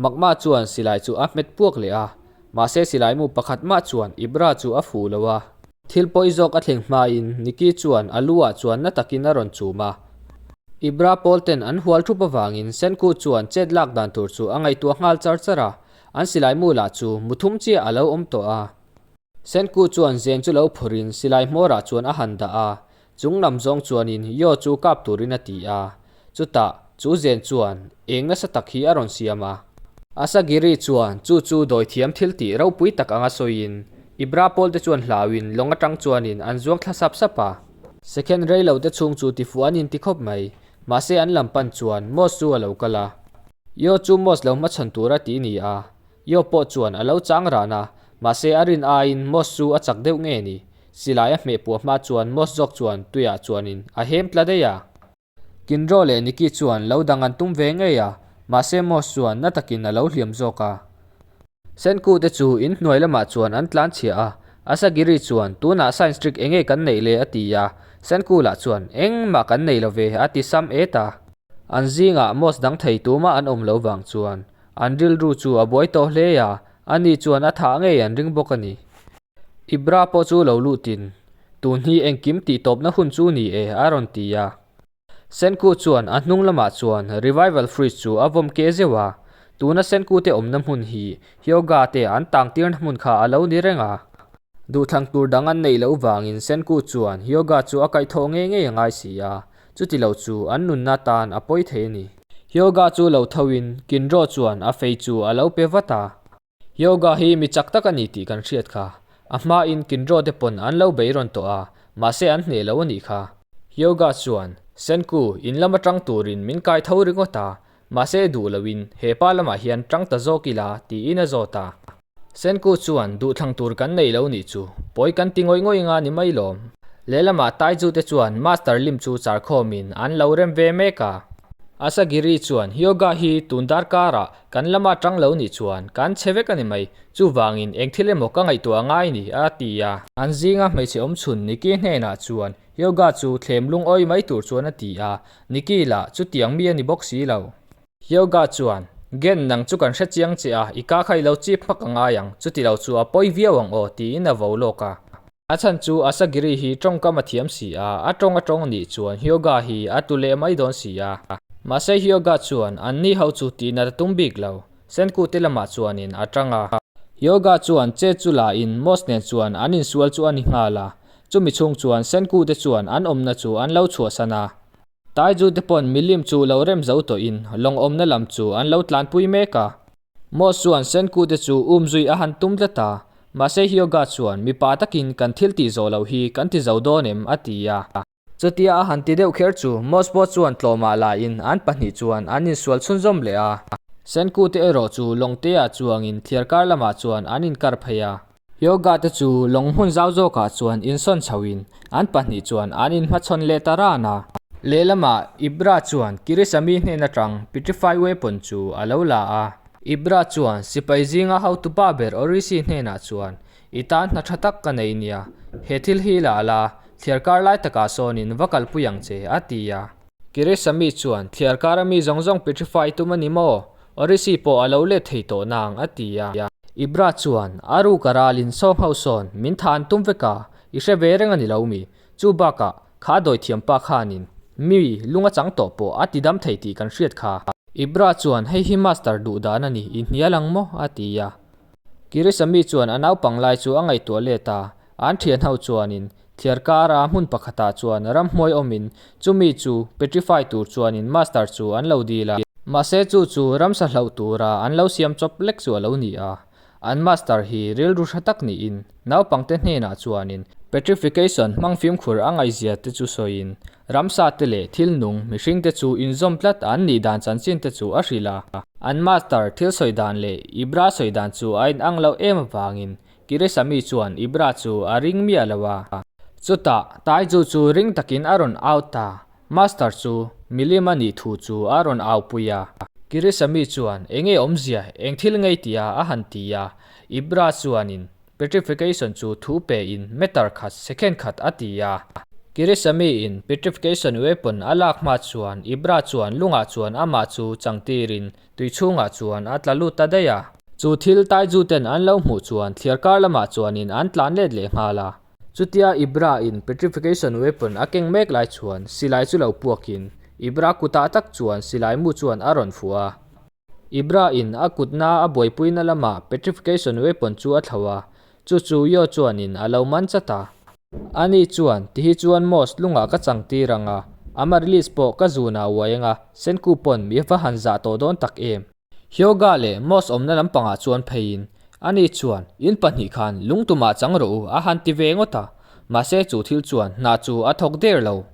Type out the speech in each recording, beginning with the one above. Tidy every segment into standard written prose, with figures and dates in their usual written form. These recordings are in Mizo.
Magma chuan silai chu a hmet puak leh a, mahse silai mu pakhat mah chuan Ibra chu a fuh lo a. Thil pawi zawk a thleng hmain Nikki chuan a lu ah chuan na takin a rawn chum a. Ibra pawl ten an hual thup avangin Senku chuan chet lak dan tur chu a ngaihtuah nghal char char a, an silai mu lah chu mu thum chiah a lo awm tawh a. Senku chuan zen chu lo phawrhin silai hmawrah chuan a han dah a, chung lam zawng chuanin Yo chu kap turin a ti a. Chutah, chu zen chuan eng nasa tak hi a rawn siam a. Asagiri chuan chu chu dawithiam thil tih ropui tak anga sawiin, Ibra pawlte chuan hlauin lawng atang chuanin an zuang thla sap sap a. Second rei lo te chhung chu tifuh an inti khawp mai, mahse an lam pan chuan Moss chu a lo kal a. Yo chu Moss lo hmachhawn tur a ti ni a, Yo pawh chuan a lo chang ran a, mahse a rin aiin Moss chu a chak deuh nge ni? Silai a hmeh puah hma chuan Moss zawk chuan tuiah chuanin a hem tla daih a. Kinro leh Nikki chuan lo dang an tum ve ngei a, mahse Moss chuan na takin a lo hliam zawk a. Senku te chu in hnuai lamah chuan an tlan chhiah a, Asagiri chuan tunah science trick enge kan neih le a ti a, Senku lah chuan engmah kan nei lo ve a ti sam et a. An zingah Moss dang thei tumah an awm lo vang chuan An rilru chu a buai tawh hle a, ani chuan a thah ngei an ring bawk a ni. Ibra pawh chu lo lutin, Tun hi engkim tih tawpna hun chu ni e, a rawn ti a. Senku chuan a hnung lamah chuan Revival Fridge chu a vawm keh zeuh a, tuna Senku te awmna hmun hi Hyoga te an tang tirna hmun kha a lo ni reng a. Duhthlang tur dang an neih loh vangin Senku chuan Hyoga chu a kaihthawh ngei ngei a ngai si a, Chuti lo chu an nunna tan a pawi thei a ni. Hyoga chu lo tho in Kinro chuan a fei chu a lo pe vat a. Hyoga hi mi chak tak a ni tih kan hriat kha. A hma in Kinro te pawn an lo bei rawn tawh a, mahse an hneh lo a nih kha. Hyoga chuan, Senku, in lama tang turin min kai tho ringawt a, mahse duh lo in he pa lamah hian tang ta zawk ila tiin a zawt a. Senku chuan duhthlang tur kan nei lo nih chu, pawi kan ti ngawih ngawih nga ni mai lawm. Lehlamah Taiju te chuan Master Lim chu char khawmin an lo rem ve mek a. Asagiri chuan Hyoga hi tun darkarah kan lama tang lo nih chuan kan chhe vek a ni mai, chuvangin eng thil emaw ka ngaihtuah a ngai ni a ti a. An zinga hmeichhe awmchhun Niki hnenah chuan Hyoga chu thlem lungawi mai tur chuan a ti a, Niki lah chutiang mi a ni bawk si lo. Hyoga chuan, Gen, nang chu kan hre chiang che a, i ka kha i lo chip hmak a ngai ang, chuti lo chu a pawi viau ang aw, tiin a vo lawk a. A chhan chu Asagiri hi tawngkam a thiam si a, a tawng a tawng nih chuan Hyoga hi a tu leh mai dawn si a. Mahse Hyoga chuan an ni ho chu tihna ta tum bik lo, Senku te lamah chuanin a tang a. Hyoga chuan che chu la in Moss nen chuan an insual chu a ni nghal a, chumi chhung chuan Senku te chuan an awmna chu an lo chhuahsan a. Taiju te pawn milim chu lo rem zo tawhin lawng awmna lam chu an lo tlanpui mek a. Moss chuan Senku te chu um zui a han tum tlat a, mahse Hyoga chuan mipa takin kan thil tih zawh loh hi kan ti zo dawn em a ti a. Chutia a han ti deuh kher chu Moss pawh chuan tlawmah lahin an pahnih chuan an insual chhunzawm leh a. Senku te erawh chu lawngte-ah chuangin thliarkar lamah chuan an inkar phei a. Hyoga te chu lawng hmun zau zawkah chuan insawn chhoin an pahnih chuan an inhmachhawn leh ta ran a. Lehlamah Ibra chuan Kirisami hnen atang Petrify Weapon chu a lo la a. Ibra chuan sipai zinga hotupa ber Orisi hnenah chuan, I tan hna tha tak ka nei nia, he thil hi la la, thliarkar lai takah sawnin va kalpui ang che, a ti a. Kirisami chuan, Thliarkar a mi zawng zawng petrify tum a ni maw? Orisi pawh a lo let thei tawh nang, a ti a. Ibra chuan, A ruk a ralin sawng ho sawn, min tha an tum vek a, i hre ve reng a ni lo mi? Chu bakah, kha dawithiam pa khanin mi lung a chang tawh pawh a ti dam thei tih kan hriat kha. Ibra chuan, Hei hi master duh dan a ni, i hnial ang maw? a ti a. Kirisami chuan a naupang lai chu a ngaihtuah let a, an thian ho chuanin thliar kara hmun pakhatah chuan ramhmuai awmin chumi chu petrify tur chuanin master chu an lo dil a. Mahse chu chu ramsa hlauh tura an lo siam chawp lek chu a lo ni a. An master hi rilru hra tak niin naupangte hnenah chuanin petrification hmang fimkhur a ngaihzia te chu sawiin Ramsa te leh thil nung mihring te chu inzawm tlat an nih dan chanchin te chu a hrilh a. An master thil sawi dan leh Ibra sawi dan chu a inang loh em avangin Kirisami chuan Ibra chu a ring miah lo a. Chutah Taiju chu ring takin a rawn au ta, Master chu milim a nih thu chu a rawn au pui a. Kirisami chuan enge awmzia eng thil ngei tia a han ti a, Ibra chuanin Petrification chu thu pe in meter khat second khat a ti a. Kirisami in petrification weapon a lak hma chuan Ibra chuan lungah chuan amah chu changtirin tui chhungah chuan a tla lut ta daih a. Chu thil Taiju ten an lo hmuh chuan thliarkar lamah chuanin an tlan let leh nghal a. Chutia Ibra in petrification weapon a keng mek lai chuan silai chu lo puakin Ibra kutah tak chuan silai mu chuan a rawn fuh a. Ibra in a kutna a buaipuina lamah petrification weapon chu a thlo a, chu chu Yo chuanin a lo man chat a. Ani chuan, Tihi chuan Moss lungah ka chang tir ang a, Amaryllis pawh ka zunah uai ang a, Senku pawn mi va han zah tawh dawn tak em? Hyoga leh Moss awmna lampangah chuan pheiin, ani chuan, In pahnih khan lungtumah chang rawh u a han ti ve ngawt a, mahse chu thil chuan hna chu a thawk der lo.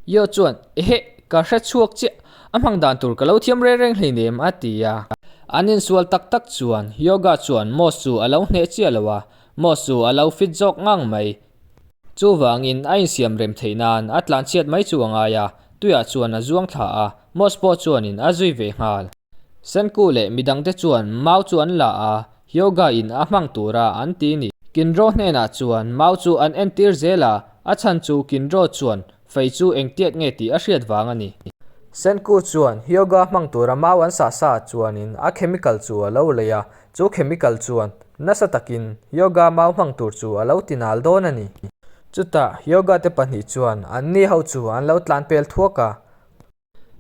Yo chuan, Ehe, ka hre chhuak chiah, A hmang dan tur ka lo thiam reng reng hleinem a ti a. An insual tak tak chuan Yoga chuan Moss chu a lo hneh chiah lo a, Moss chu a lo fit zawk ngang mai. Chuvangin a insiam rem theih nan a tlanchhiat mai chu a ngai a, tuiah chuan a zuang thla a, Moss pawh chuanin a zui ve nghal. Senku leh midangte chuan mau chu an la a, Yoga in a hmang tura an ti ni. Kinro hnenah chuan mau chu an entir zel a, a chhan chu Kinro chuan Fei chu engtiat nge tih a hriat vang a ni. Senku chuan Hyoga hmang tura mau an sah sa chuanin a chemical chu a lo lei a, chu chemical chuan nasa takin Hyoga mau hmang tur chu a lo ti nal dawn a ni. Chutah Hyoga te pahnih chuan anni ho chu an lo tlan pel thuak a.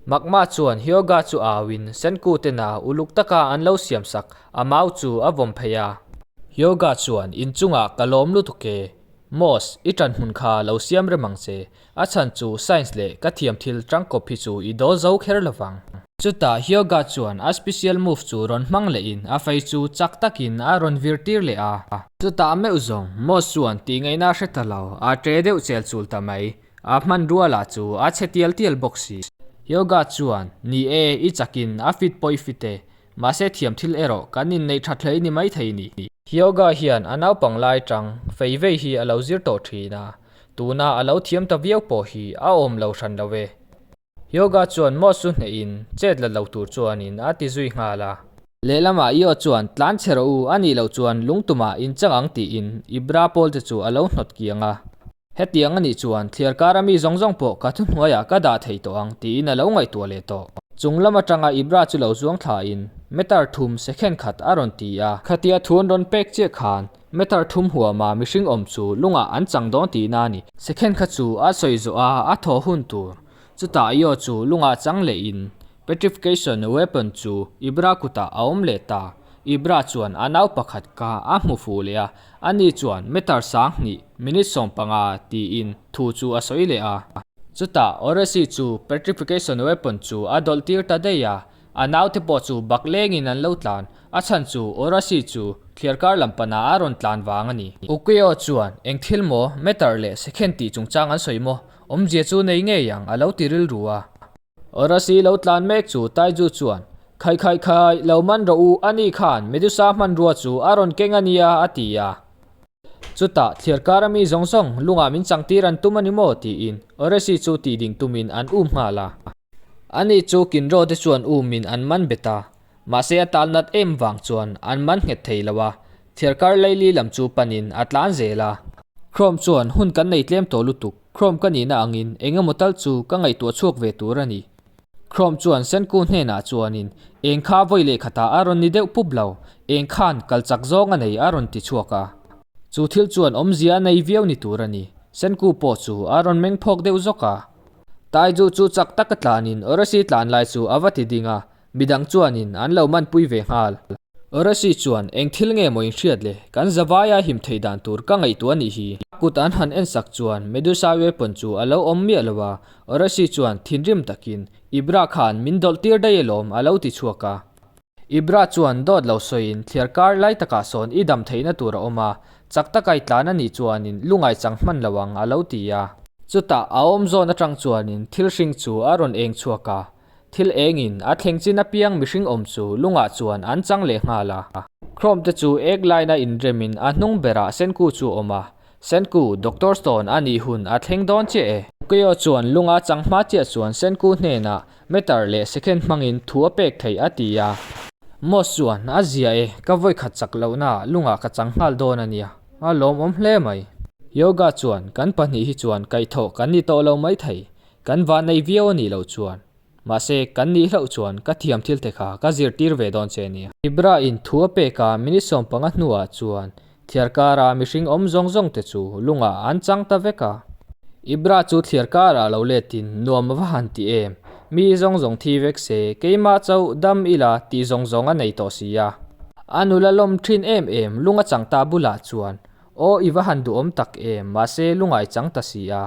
Magma chuan Hyoga chu auin Senku tena uluk taka an lo siam sak a mau chu a vawm phei a. Hyoga chuan inchungah ka lawm lutuk e, Moss, i ṭan hmun kha lo siam rem ang che, a chhan chu science leh ka thiam thil ṭangkawp hi chu i dawl zo kher lo vang. Chutah Hyoga chuan a special move chu rawn hmang lehin a fei chu chak takin a rawn vir tir leh a. Chutah meuh zawng Moss chuan tih ngaihna a hre ta lo, a ṭe deuh chel chul ta mai. A hmanrua lah chu a chhe tial tial bawk si. Yoga chuan, Ni e, i chakin a fit pawh i fit e. Mahse thiam thil erawh kan inneih that hle ni mai thei ni. Yoga hian a naupang lai tang fei vei hi a lo zir tawh thin a, tuna a lo thiam ta viau pawh hi a awm lo hran lo e. Yoga chuan Moss chu hnehin chet la lo tur chuanin a ti zui nghal a. Lehlamah Io chuan tlan chhe rawh u a nih loh chuan lungtumah in chang ang tiin Ibra pawl te chu a lo hnawt kiang a. Hetiang a nih chuan thliar kara mi zawng zawng pawh ka thuhnuaiah ka dah thei tawh ang tiin a lo ngaihtuah leh tawh. Chung lam atanga Ibra chu lo zuang thlain meter thum second khat a rawn ti a. Khatia thu an rawn pek chiah khan meter thum huama mihring awm chu lungah an chang dawn tihna a ni. Second kha chu a sawi zawh a, a thaw hun tur. Chutah Io chu lungah chang lehin petrification weapon chu Ibra kutah a awm leh ta. Ibra chuan a nau pakhat kha a hmu fuh leh a, ani chuan meter 2000, minute 15 tiin thu chu a sawi leh a. Chutah Oresi chu petrification weapon chu a dawlh tir ta daih a, A naute pawh chu bak lengin an lo tlan, a chhan chu Orasi chu thliarkar lam panah a rawn tlan vang a ni. Ukio chuan, Eng thil maw, meter leh second tih chungchang an sawi maw? Awmzia chu nei ngei ang, a lo ti rilru a. Orasi lo tlan mek chu Taiju chuan, Khai khai khai, lo man rawh u, ani khan Medusa hmanrua chu a rawn keng a nia, a ti a. Chutah, thliarkar a mi zawng zawng lungah min changtir an tum a ni maw? tiin Orasi chu tihding tumin an um nghal a. Ani chu Kinro te chuan umin an man bet a, mahse a tal nat em vang chuan an man nghet thei lo a, thliarkar leili lam chu panin a tlan zel a. Chrome chuan hun kan nei tlem tawh lutuk, Chrome ka nihna angin eng emaw tal chu ka ngaihtuah chhuak ve tur a ni. Chrome chuan Senku hnenah chuanin eng kha vawi leh khatah a rawn ni deuh pup lo, eng khan kal chak zawng a nei a rawn ti chhuak a. Chu thil chuan awmzia a nei viau ni tur a ni, Senku pawh chu a rawn meng phawk deuh zawk a. Taiju chu chak taka tlanin Orasi tlan lai chu a va ti ding a, midang chuanin an lo manpui ve nghal. Orasi chuan eng thil nge maw inhriat le, kan zavaia him theih dan tur ka ngaihtuah a nih hi. A kut an han ensak chuan Medusa weapon chu a lo awm miah lo a, Orasi chuan thinrim takin, Ibra khan min dawlh tir daih alawm a lo ti chhuak a. Ibra chuan dawt lo sawiin thliar kar lai takah sawn i dam theihna tur a awm a, chak taka i tlan a nih chuanin lungai chang hman lo ang a lo ti a. Chutah a awm zawn atang chuanin thil hring chu a rawn eng chhuak a, thil engin a thleng chin apiang mihring awm chu lungah chuan an chang leh nghal a. Chrome te chu ek line a inremin a hnung berah Senku chu a awm a, Senku, Doctor Stone a nih hun a thleng dawn chiah e. Keo chuan lunga chang hma chiah chuan Senku hnenah meter leh second hmangin thu a pek theih a ti a. Moss chuan a zia e, ka vawikhat chak lohna lungah ka chang nghal dawn a nia, a lawmawm hle mai. Yoga chuan, Kan pahnih hi chuan kaihthawh kan ni tawh lo maithei, kan vannei viau a nih loh chuan. Mahse, kan nih hlauh chuan ka thiam thil te kha ka zirtir ve dawn che nia. Ibra in thu a pek a, minute 15 hnuah chuan thliar kara mihring awm zawng zawng te chu lungah an chang ta vek a. Ibra chu thliar karah lo letin nuam a va han ti em, mi zawng zawng thi vek se, keimah chauh dam ila tih zawng zawng a nei tawh si a. A nula lawm thin em em lung a chang ta bulah chuan, Aw i va han duhawm tak em, mahse lungai chang ta si a,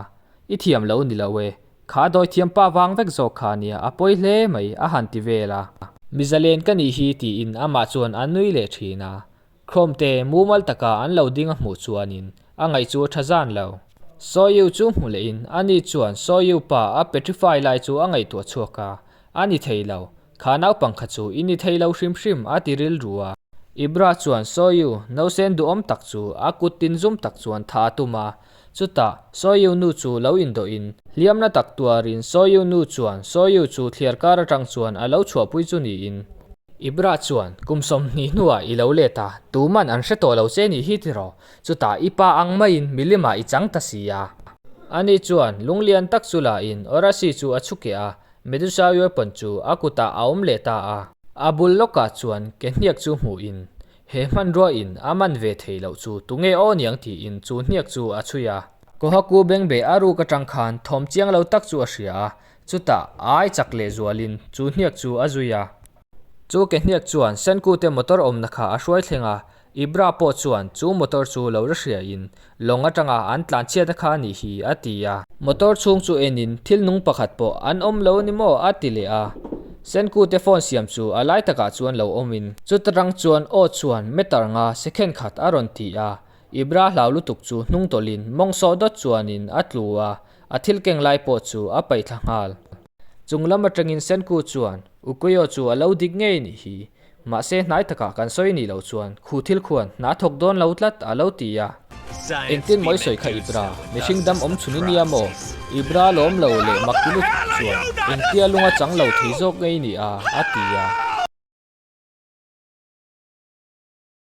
i thiam lo ni lo e, Kha dawithiam pa vang vek zawk kha nia, a pawi hle mai, a han ti vel a. Mizalen ka nih hi tiin amah chuan a nui leh thin a. Chrome te mumal taka an lo ding a hmuh chuanin a ngaih chu a tha zan lo. Soyu chu hmu lehin ani chuan Soyu pa a petrify lai chu a ngaihtuah chhuak a, a ni thei lo, kha naupang kha chu i ni thei lo hrim hrim a ti rilru a. Ibra chuan Soyu nausen duhawm tak chu a kut tin zum tak chuan tha a tum a, Chutah, Soyu nu chu lo indawhin, hliamna tak tuarin Soyu nu chuan Soyu chu thliar kar atang chuan a lo chhuahpui chu niin. Ibra chuan, Kum 20 hnuah i lo let a, tuman an hre tawh lo che nih hi tiraw? Chutah i pa ang maiin milimah i chang ta si a. Ani chuan lunglian tak chu lain Orasi chu a chhukeh a, Medusa weapon chu a kutah a awm leh ta a. A bul lawkah chuan ke hniak chu hmuhin, He hmanrua in a man ve thei loh chu tunge aw niang tiin chu hniak chu a chhui a. Kohaku bengbeh a ruk atang khan thawm chiang lo tak chu a hria a, chutah a ai chak leh zualin chu hniak chu a zui a. Chu ke hniak chuan Senku te motor awmna kha a hruai thleng a, Ibra pawh chuan chu motor chu lo la hria in lawng atanga an tlan chhiatna kha a nih hi a ti a. Motor chhung chu en in thil nung pakhat pawh an awm lo a ni maw a ti leh a. Senku te phone siam chu a lai takah chuan lo awm in chuta rang chuan aw chuan meter nga second khat a rawn ti a. Ibra hlau lutuk chu hnung tawlh in mawng sawh dawt chuan in a tlu a, a thil keng lai pawh chu a paih thla nghal. Chung lam atangin Senku chuan Ukuyo chu a lo dik ngei nih hi. Mahse hnai takah kan sawi nih loh chuan khu thil khuan hna thawk dawn lo tlat a lo ti a. Engtin mawi sawi kha Ibra, mihring dam awm chhun i nia maw? Ibra lawm lo leh mak ti lutuk chuan engtia lunga chang lo thei zawk ngei ni a, a ti a.